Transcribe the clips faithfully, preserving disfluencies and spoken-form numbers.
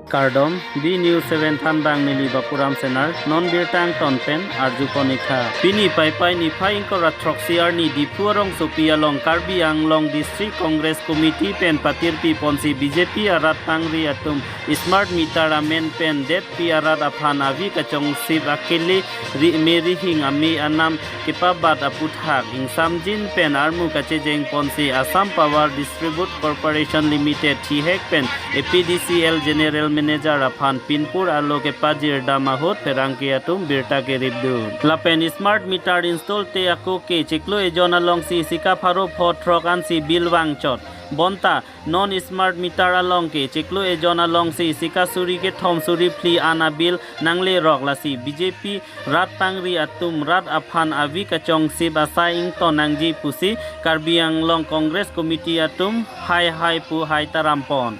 Kardom, B News seven thanbang neli Bapuram Senar, non birta angton pen arjupon ik tha. Pini Paipai niphai ingkoi ra throksi arni Diphu arongsopi along Karbi Anglong District Congress Committee pen patirpi ponsi B J P arat pangri atum smart meter amen pen detpi arat aphan avi kachongsip akele ri me rihing ame anam kepabat aputhak ingsamjin pen armu kachejeng ponsi Assam Power Distribute Corporation Limited thihek pen A P D C L General Manager aphan pinpur alo kepajirdam ahut pherangke atum birta keripdun. Lapen smart meter install te ako ke chiklo ejon alongsi sika pharo pho throk ansi bill vangchot. Bonta non smart meter along ke chiklo ejon alongsi sika suri kethom suri phli an abill nanglerok, lasi B J P rat pangri atum rat aphan avi kachongsip asai ington nangji pusi Karbi Anglong Congress Committee atum hai hai pu hai tarampon.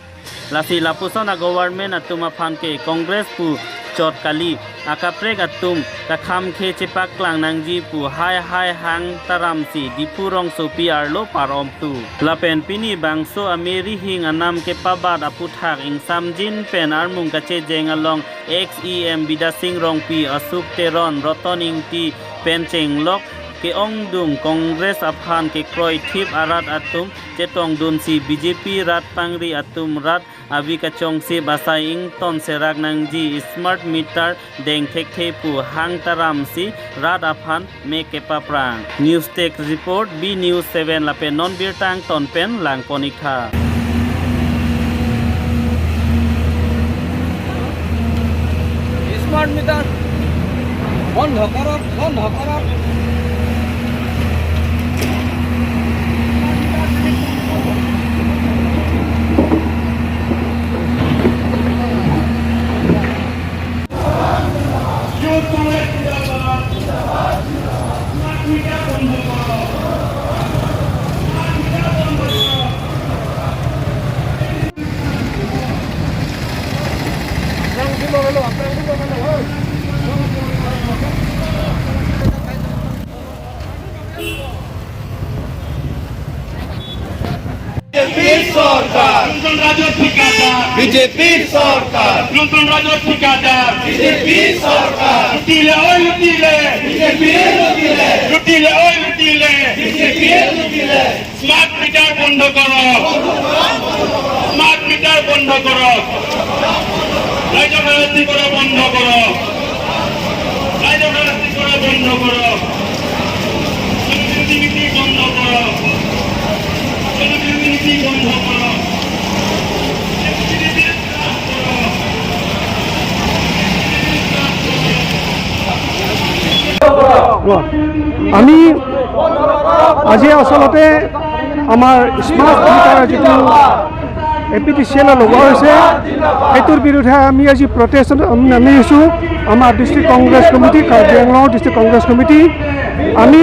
Lasi lapuson a-government atum aphan ke Congress pu chot kali, akaprek atum kakham khe chepaklang nangji pu hai hai hang taramsi Diphu rongsopi arlo paromtu. Lapen pini bangso ame rihing anam kepabat aputhak ingsamjin pen armung kachejeng along ex E M Bidya Sing Rongpi, Ashok Teron, Roton Ingti pen chenglok ke-ongdung Congress aphan kekroithip arat atum chetongdunsi B J P rat pangri atum rat avi kachongsip asai ington serak nangji smart meter deng thekthe pu hang taramsi rat aphan me kepaprang. News Desk Report, B News seven lapen non birta angton pen langpon ik tha. Smart meter বন্ধ কৰক, বন্ধ কৰক। বিজেপি সরকার। নতুন রাজ্য ঠিকাদার। বিজেপি সরকার। নতুন রাজ্য ঠিকাদার। বিজেপি সরকার। লুটিলে ওই লুটিলে। বিজেপি লুটিলে। লুটিলে ওই লুটিলে। বিজেপি লুটিলে। স্মাৰ্ট মিটাৰ বন্ধ কৰক। স্মাৰ্ট মিটাৰ বন্ধ কৰক। ৰাইজক ৰাজনীতি কৰা বন্ধ কৰক। ৰাইজক ৰাজনীতি কৰা বন্ধ কৰক। জনবিৰোধী নীতি বন্ধ কৰক। জনবিৰোধী নীতি বন্ধ কৰক। আমি আজি আচলতে আমাৰ স্মাৰ্ট মিটাৰ যিটো এ পি ডি চি এল লগোৱা হৈছে, সেইটোৰ বিৰুদ্ধে আমি আজি প্ৰটেষ্ট আমি আহিছোঁ। আমাৰ ডিষ্ট্ৰিক্ট কংগ্ৰেছ কমিটি, কাৰ্বি আংলং ডিষ্ট্ৰিক্ট কংগ্ৰেছ কমিটি, আমি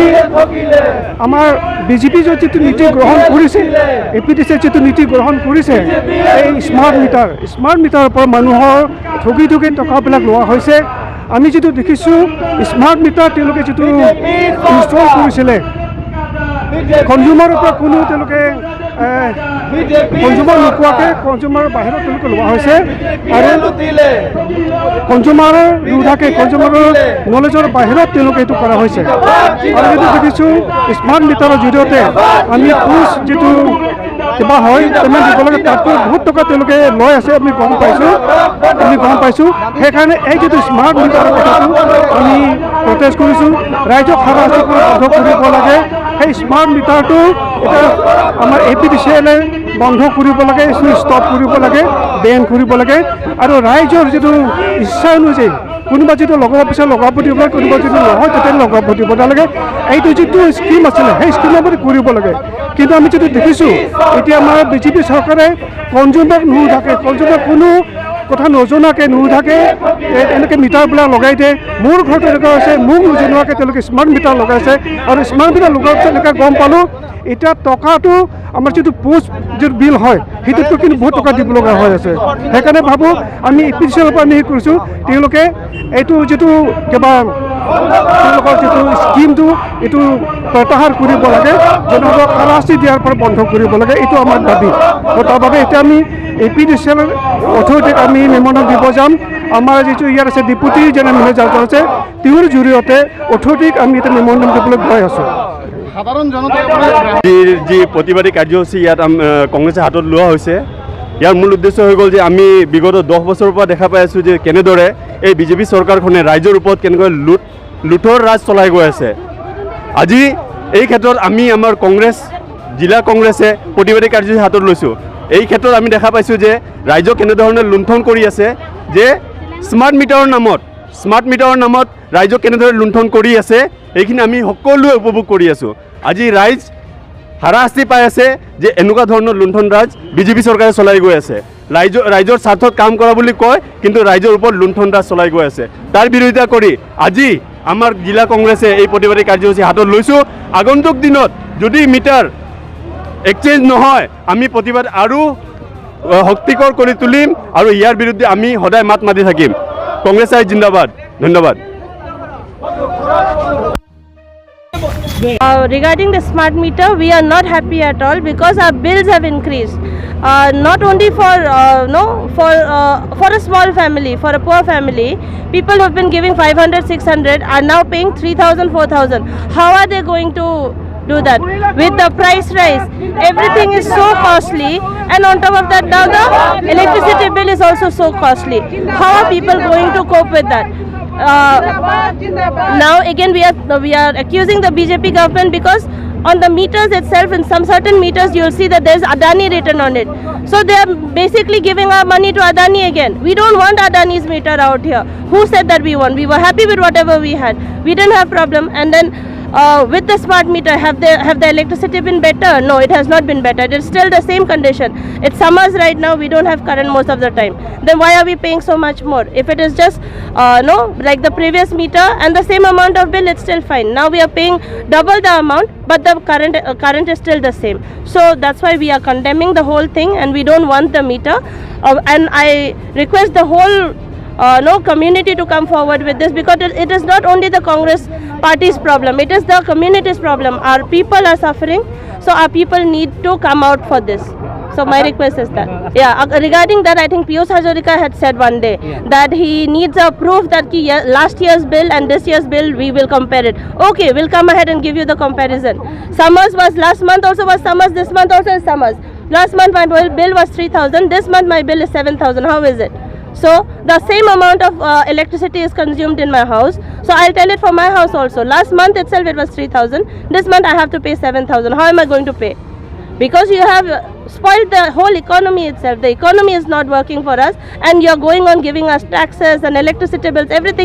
আমাৰ বি জে পি যিটো নীতি গ্ৰহণ কৰিছে, এ পি ডি চি এ যিটো নীতি গ্ৰহণ কৰিছে, এই স্মাৰ্ট মিটাৰ, স্মাৰ্ট মিটাৰৰ পৰা মানুহৰ ঠগি ঠগি টকাবিলাক লোৱা হৈছে। আমি যিটো দেখিছোঁ, স্মাৰ্ট মিটাৰ তেওঁলোকে যিটো ইনষ্টল কৰিছিলে, কনজিউমাৰৰ পৰা কোনো তেওঁলোকে, এ, কনজিউমাৰ নোকোৱাকে কনজিউমাৰৰ বাহিৰত তেওঁলোকে লোৱা হৈছে আৰু কনজিউমাৰ নুধাকে, কনজিউমাৰৰ নলেজৰ বাহিৰত তেওঁলোকে এইটো কৰা হৈছে। আৰু এইটো দেখিছোঁ, স্মাৰ্ট মিটাৰৰ জৰিয়তে আমি ঘুচ যিটো কিবা হয়, পেমেণ্ট দিব লাগে, তাতকৈ বহুত টকা তেওঁলোকে লৈ আছে, আমি গম পাইছোঁ, আমি গম পাইছোঁ। সেইকাৰণে এই যিটো স্মাৰ্ট মিটাৰৰ কথাটো আমি প্ৰটেষ্ট কৰিছোঁ, ৰাইজক হাৰাশাস্তি বন্ধ কৰিব লাগে। সেই স্মাৰ্ট মিটাৰটো এতিয়া আমাৰ এ পি ডি চি এলে বন্ধ কৰিব লাগে, এইটো ষ্টপ কৰিব লাগে, বেন কৰিব লাগে। আৰু ৰাইজৰ যিটো ইচ্ছা অনুযায়ী কোনোবা যিটো লগাব বিচাৰে লগাব দিব লাগে, কোনোবা যিটো নহয় তেতিয়া লগাব দিব নালাগে। এইটো যিটো স্কিম আছিলে, সেই স্কিমৰ মতে কৰিব লাগে। কিন্তু আমি যিটো দেখিছোঁ, এতিয়া আমাৰ বি জে পি চৰকাৰে কনজিউমাৰ নুধাকে, কনজিউমাৰ কোনো কথা নজনাকে নুধাকে এ-, এনেকে মিটাৰবিলাক লগাই দিয়ে। মোৰ ঘৰত এনেকুৱা হৈছে, মোক নজনোৱাকে তেওঁলোকে স্মাৰ্ট মিটাৰ লগাইছে আৰু স্মাৰ্ট মিটাৰ লগোৱাৰ পিছত এনেকে গম পালোঁ, এতিয়া টকাটো আমাৰ যিটো পোষ্ট যিটো বিল হয়, সেইটোতকৈ কিন্তু বহুত টকা দিব লগা হৈ আছে। সেইকাৰণে ভাবোঁ আমি এ পি ডি চি এলৰ পৰা আমি হেৰি কৰিছোঁ, তেওঁলোকে এইটো যিটো কিবা তেওঁলোকৰ যিটো স্কিমটো, এইটো প্ৰত্যাহাৰ কৰিব লাগে, জনসাধাৰণক হাৰাশাস্তি দিয়াৰ পৰা বন্ধ কৰিব লাগে, এইটো আমাৰ দাবী। আৰু তাৰ বাবে এতিয়া আমি এ পি ডি চি এল অথৰিটিক আমি মেমৰেণ্ডাম দিব যাম। আমাৰ যিটো ইয়াত আছে ডেপুটি জেনেৰেল মেনেজাৰ আছে, তেওঁৰ জৰিয়তে অথৰিটিক আমি এটা মেমৰেণ্ডাম দিবলৈ গৈ আছোঁ। সাধাৰণ জনতাই আপোনাৰ যি, যি প্ৰতিবাদী কাৰ্যসূচী ইয়াত আম-, আহ, কংগ্ৰেছে হাতত লোৱা হৈছে, ইয়াৰ মূল উদ্দেশ্য হৈ গ'ল যে আমি বিগত দহ বছৰৰ পৰা দেখা পাই আছোঁ যে কেনেদৰে এই বিজেপি চৰকাৰখনে ৰাইজৰ ওপৰত কেনেকৈ লুট, লুটৰ ৰাজ চলাই গৈ আছে। আজি এই ক্ষেত্ৰত আমি আমাৰ কংগ্ৰেছ, জিলা কংগ্ৰেছে প্ৰতিবাদী কাৰ্যসূচী হাতত লৈছোঁ। এই ক্ষেত্ৰত আমি দেখা পাইছোঁ যে ৰাইজক কেনেধৰণে লুণ্ঠন কৰি আছে, যে স্মাৰ্ট মিটাৰৰ নামত, স্মাৰ্ট মিটাৰৰ নামত ৰাইজক কেনেদৰে লুণ্ঠন কৰি আছে, এইখিনি আমি সকলোৱে উপভোগ কৰি আছোঁ। আজি ৰাইজ হাৰাশাস্তি পাই আছে যে এনেকুৱা ধৰণৰ লুণ্ঠন ৰাজ বিজেপি চৰকাৰে চলাই গৈ আছে। ৰাইজ-, ৰাইজৰ স্বাৰ্থত কাম কৰা বুলি কয়, কিন্তু ৰাইজৰ ওপৰত লুণ্ঠন ৰাজ চলাই গৈ আছে। তাৰ বিৰোধিতা কৰি আজি আমাৰ জিলা কংগ্ৰেছে এই প্ৰতিবাদী কাৰ্যসূচী হাতত লৈছোঁ। আগন্তুক দিনত যদি মিটাৰ এক্সচেঞ্জ নহয়, আমি প্ৰতিবাদ আৰু, আহ, শক্তিকৰ কৰি তুলিম আৰু ইয়াৰ বিৰুদ্ধে আমি সদায় মাত মাতি থাকিম। কংগ্ৰেছ আই জিন্দাবাদ। ধন্যবাদ। Uh, regarding the smart meter, we are not happy at all because our bills have increased. Uh, not only for, uh, no, for, uh, for a small family, for a poor family, people who have been giving five hundred, six hundred are now paying three thousand, four thousand. How are they going to do that? With the price rise, everything is so costly, and on top of that, now the electricity bill is also so costly. How are people going to cope with that? Uh, now again, we are, we are accusing the B J P government because on the meters itself, in some certain meters, you'll see that there's Adani written on it. So they are basically giving our money to Adani again. We don't want Adani's meter out here. Who said that we want? We were happy with whatever we had. We didn't have problem. And then, uh, with the smart meter, have the, have the electricity been better? No, it has not been better. It is still the same condition. It's summers right now. We don't have current most of the time. Then why are we paying so much more? If it is just, uh, no, like the previous meter and the same amount of bill, it's still fine. Now we are paying double the amount, but the current, uh, current is still the same. So that's why we are condemning the whole thing, and we don't want the meter. Uh, and I request the whole, uh, no, community to come forward with this, because it, it is not only the Congress party's problem, it is the community's problem. Our people are suffering, so our people need to come out for this. So my request is that. Yeah, uh, regarding that, I think Piyush Hazarika had said one day, yeah, that he needs a proof that ki ye-, last year's bill and this year's bill, we will compare it. Okay, we'll come ahead and give you the comparison. Summers was last month also was summers, this month also is summers. Last month my bill, bill was three thousand, this month my bill is seven thousand. How is it? So the same amount of, uh, electricity is consumed in my house. So I'll tell it for my house also. Last month itself it was three thousand. This month I have to pay seven thousand. How am I going to pay? Because you have, uh, spoiled the whole economy itself. The economy is not working for us, and you're going on giving us taxes and electricity bills. Everything